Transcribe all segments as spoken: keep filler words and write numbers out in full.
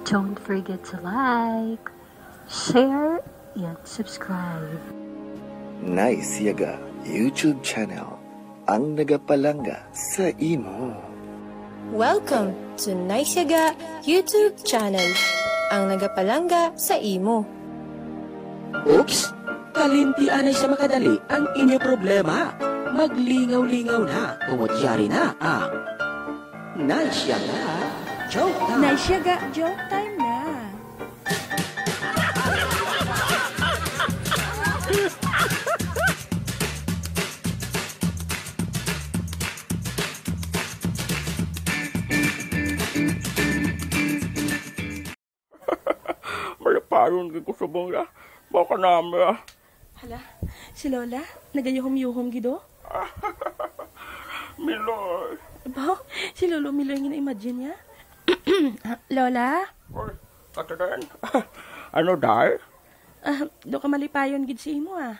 Don't forget to like, share, and subscribe. Nice Yaga YouTube channel, ang nagapalangga sa imo. Welcome to Nice Yaga YouTube channel, ang nagapalangga sa imo. Oops! Kalimti anay sa makadali ang inyo problema. Maglingaw-lingaw na, tungod yari na ang Nice Yaga Joke Time. Nice Yaga Joke Time na. Malipayon gid ko subong ya. Baka nami, ah. Hala, si Lola, nagayuhom-yuhom gid, oh. Miloy. Ba, si Lolo Miloy nga na-imagine niya. Ah, Lola? Oy, Catherine. Ano, day? Ah, do ka malipayon gid si imo, ah.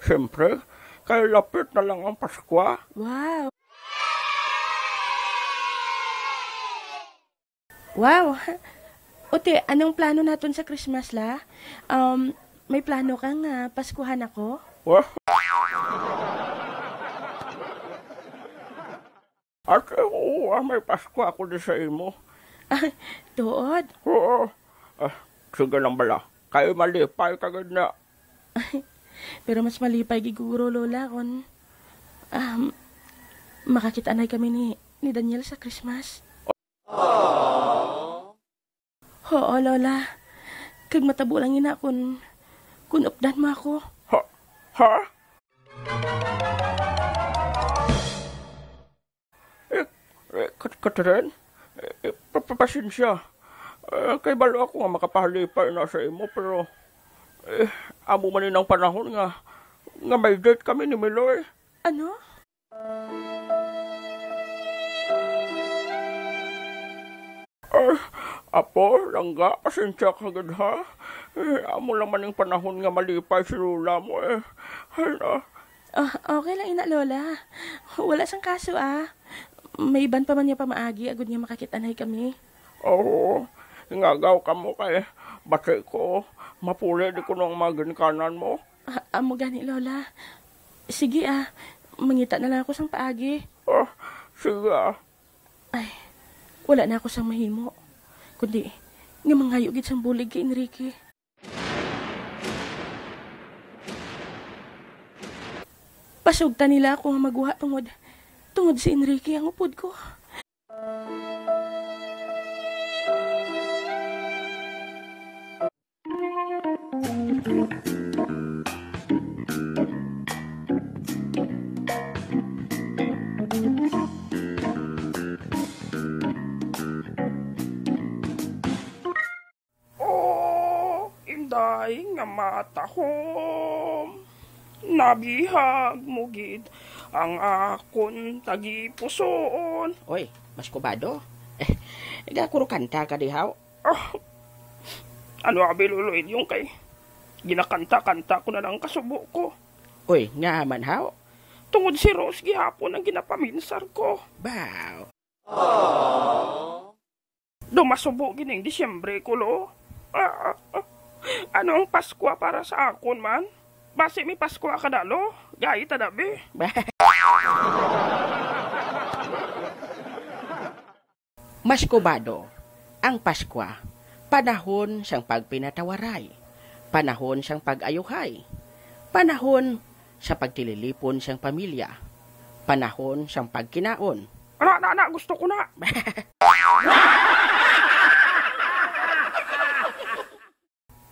Siyempre, kay lapit na lang ang Paskwa. Wow. Wow! Uti, anong plano naton sa Christmas, la? Um, may plano ka nga paskuhan ako? Wah! At, eh, oo, ah, may Pasko ako di sa imo. Ah, tuod? Oo. Ah, sige lang bala. Kay malipay ka gid na. Pero mas malipay gid guro, Lola, kung, um, makakita na kami ni, ni Daniel sa Christmas. Oo, Lola. Kag matabo lang ina kun, kun updan mo ako. Ha? Ha? Eh, eh, Kat-, Catherine? Eh, eh, pa-, pa-, pasensya. Eh, kay balo ako nga makapahalipay na sa imo, pero, eh, amo man ni ang panahon nga, nga may date kami ni Miloy. Ano? Ah, apo, langga, pasensya ka gid, ha? Eh, amo lang man ang panahon nga malipay si lola mo, eh. Ay, na. Ah, okay lang ina, Lola. Wala sang kaso, ah. May iban pa man nga pamaagi agud nga makakit-anay kami. Oo, ngagaw ka mo kay bati ko, mapuli di kuno ang mga ginikanan mo. Ah, amo gani, Lola. Sige, ah, mangita na lang ako sang paagi. Ah, sige, ah. Ay, wala na ako sang mahimo, kundi nga mangayo gid sang bulig kay Enrique. Pasugta nila ako nga magwa tungod, tungod si Enrique ang upod ko. Oh, inday nga matahom, nabihag mo gid ang akon tagipusoon. Oy, Mas Kubado. Eh, nagakurukanta ka di, haw? Ah, ano abi, Lolo Ilyong, kay ginakanta-kanta ko na lang kasubo ko. Uy, nga man, haw? Tungod si Rose gihapon ang ginapaminsar ko. Baw. Do masubo gining Disyembre ko, lo. Ah, ah, ah. Ano ang Paskwa para sa akon man? Basi may Paskwa ka na, lo. Gay ta na, be. Mas Kubado, ang Paskwa, panahon sang pagpinatawaray, panahon sang pag-ayuhay, panahon sa pagtililipon sang pamilya, panahon sang pagkinaon. Ana, ana, ana, gusto ko na.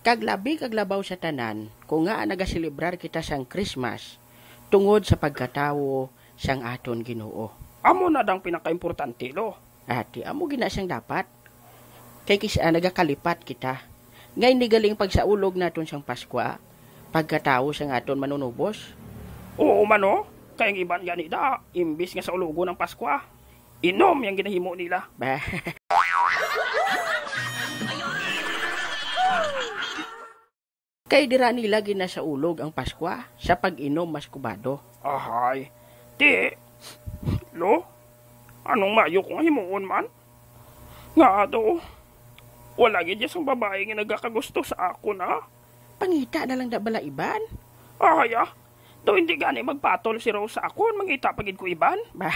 Kag labi kag labaw sa tanan, kung ngaa nagaselebrar kita sang Christmas tungod sa pagkatawo sang aton Ginoo. Amo na dang pinakaimportante, lo. Ati, amo gina siyang dapat. Kay kis-a nagakalipat kita. Nga ini galing pagsaulog naton sang Paskwa, pagkatawo sang aton Manunubos. Oo man, no? Kay ang iban gani da, imbis nga saulogon ang Paskwa, inom yang ginahimo nila. Bah. Kay dira nila ginasaulog ang Paskwa sa pag-inom, Mas Kubado. Ahay. Ti, lo, anong mayo kong himuon man? Nga ato, Wala gid ya sang babayi nga nagakagusto sa akon, ha? Pangita na lang da bala iban. Ay, ah. Daw hindi gani magpatol si Rose sa akon, mangita pa gid ko iban. Ba?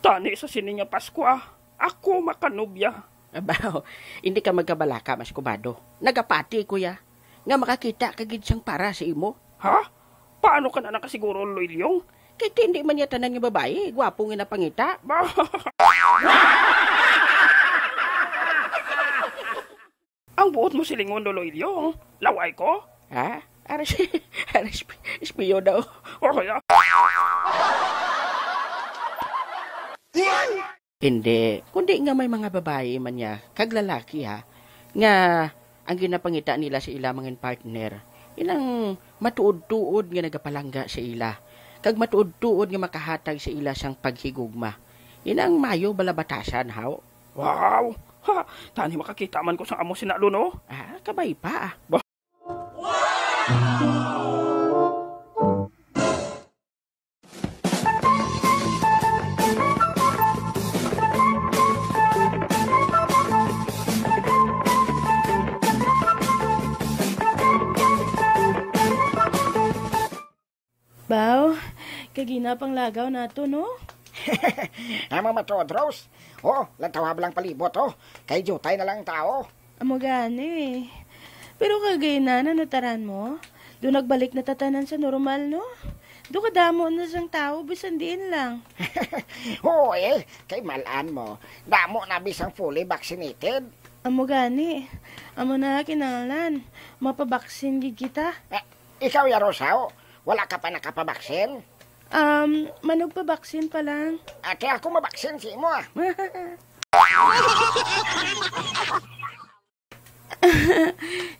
Tani sa sini nga Pasko, ah, ako makanobya. Abaw, hindi ka magkabalaka, Mas Kubado. Nagapati ko ya nga makakita ka gid sang para sa imo. Ha? Paano ka na nakasiguro, Loy Leong? Kay hindi man niya tanan nga babayi, gwapo nga napangita. Ang buot mo silingon, Loloy Leong, laway ko? Ha? Aras, aras, espiyo daw. O kaya? Hindi, kundi nga may mga babayi man niya, kag lalaki ha, nga ang ginapangita nila sa ila mga partner, inang matuod-tuod nga nagapalangga sa ila, kag matuod-tuod nga makahatag sa ila sang paghigugma. Inang mayo balabatasan, haw? Wow! Ha! Tani makakita man ko sang amo sina Luno. Ah, kabay pa. Ba- Baw, kagina pang lagaw nato, no? Amo matuod, Rose. Oh, lantawa lang palibot, oh. Kay diutay na lang ang tao. Amo gani. Pero kagina, nanutaran mo? Do nagbalik na tatanan sa normal, no? Do kadamo na sang tao, bisan diin lang. Oo, eh. Kay malan mo, damo na bisang fully vaccinated. Amo gani. Amo na kinahanglan. Mapabaksin gid kita. Eh, ikaw, ya, Rose, haw? Wala ka pa nakapabaksin? Um, manugpabaksin pa lang. Ate, ako mabaksin sa imo, ah.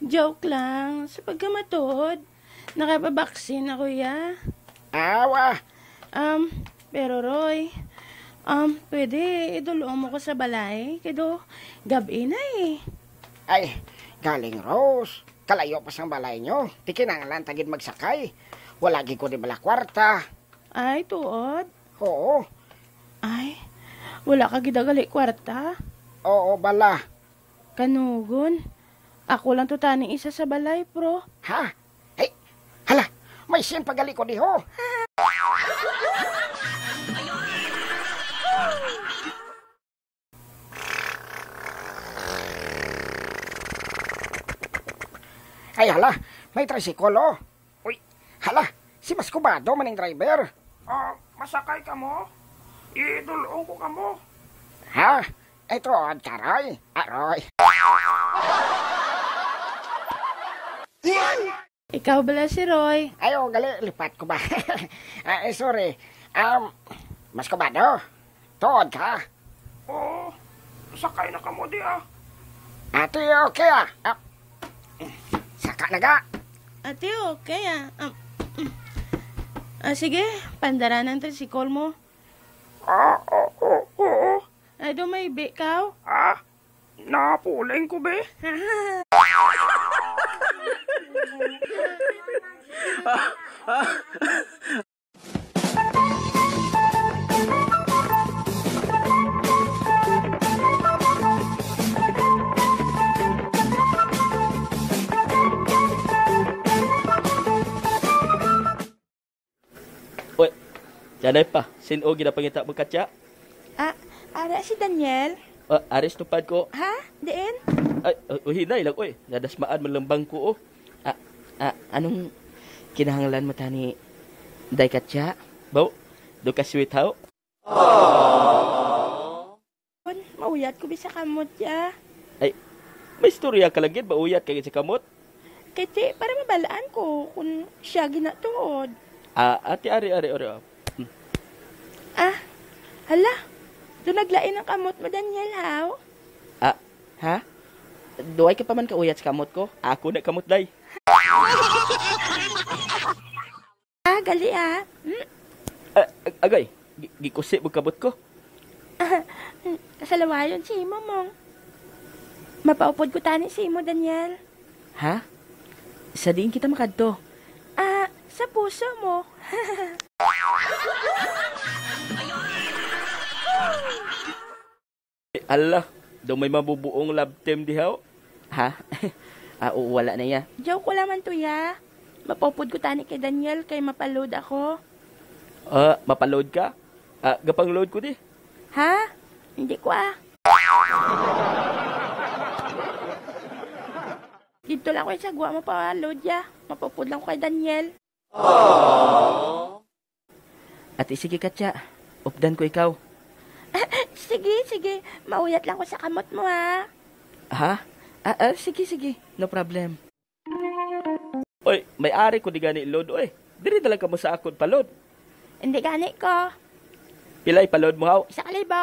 Joke lang. Sa pagkamatuod, nakapabaksin ako, ya. Awa. Um, pero Roy, um, pwede idulong mo ko sa balay? Kay do, gab-i na eh. Ay, galing, Rose. Kalayo pa sang balay nyo. Di kinahanglan ta gid magsakay. Wala gid ko di bala kwarta. Ay, tuod? Oo. Ay, wala ka gid gali kwarta? Oo, bala. Kanugon. Ako lang to tani isa sa balay, pro. Ha? Ay, hala, may sin pagali ko diho. Ay, hala, may tricycle, oh. Uy, hala, si Mas Kubado man ang driver. Ah, masakay kamo? Idulong ko kamo. Ha? Ay, tuod ka, Roy? Ah, Roy. Ikaw bala si Roy? Ay, oh, gali, lipat ko ba? Ah, eh, sorry. Um, Mas Kubado, tuod ka? Oo, sakay na kamo di, ah. Ate, okay, ah. Ah, saka na ga. Ate, okay, ah. Um, ah, sige, pandara na ang tricycle mo. Ah, oo, oo, oo. Ay, do may bi, kaw? Ah, napuling ko, be. Uy, Janay pa, sin-o ginapangita mo, Katya? Ah, ara si Daniel. Ah, aris tupad ko. Ha? Diin? Ay, uh, uhinay lang, uy. Nadasmaan man lang bangko, oh. Ah, ah, anong kinahanglan mo tani, Day Katya? Baw, do ka sweet, haw? Mauyat ko bisa kamot ya. Ay, may istorya ka lagi, mauyat ka gid sa kamot? Kay ti, para mabalaan ko kung siya ginatuod. Ah, ate, ari, ari, ari, oh. Hmm. Ah, hala. Do naglain ang kamot mo, Daniel, haw? Ah, ha? Duay ka pa man kauyat sa kamot ko. Ako na kamot, day. Ah, gali, ah. Hmm? Ah, ag-, agay, gi-, gikusi mo kabot ko. Kasalawayon si imo, Mong. Mapaupod ko tani si imo, Daniel. Ha? Sa diin kita makadto? Ah, sa puso mo. Ala, daw may mabubuong love team diha, oh. Ha? Ah, oo, wala na ya. Joke ko lamang to, ya. Mapupod ko tani kay Daniel kay mapaload ako. Ah, mapaload ka? Ah, gapang-load ko di. Ha? Hindi ko, ah. Dito lang ko sa gwa mo pa load ya. Mapupod lang ko kay Daniel. Ati, sige, Katya. Updan ko ikaw. Sige, sige. Mauyat lang ko sa kamot mo, ha? Ha? Ah, ah, sige, sige. No problem. Oy, may ari ko di gani load, oy. Diri na lang kamo sa akon palod. Hindi gani ko. Pilay palod mo, haw? Isa ka libo.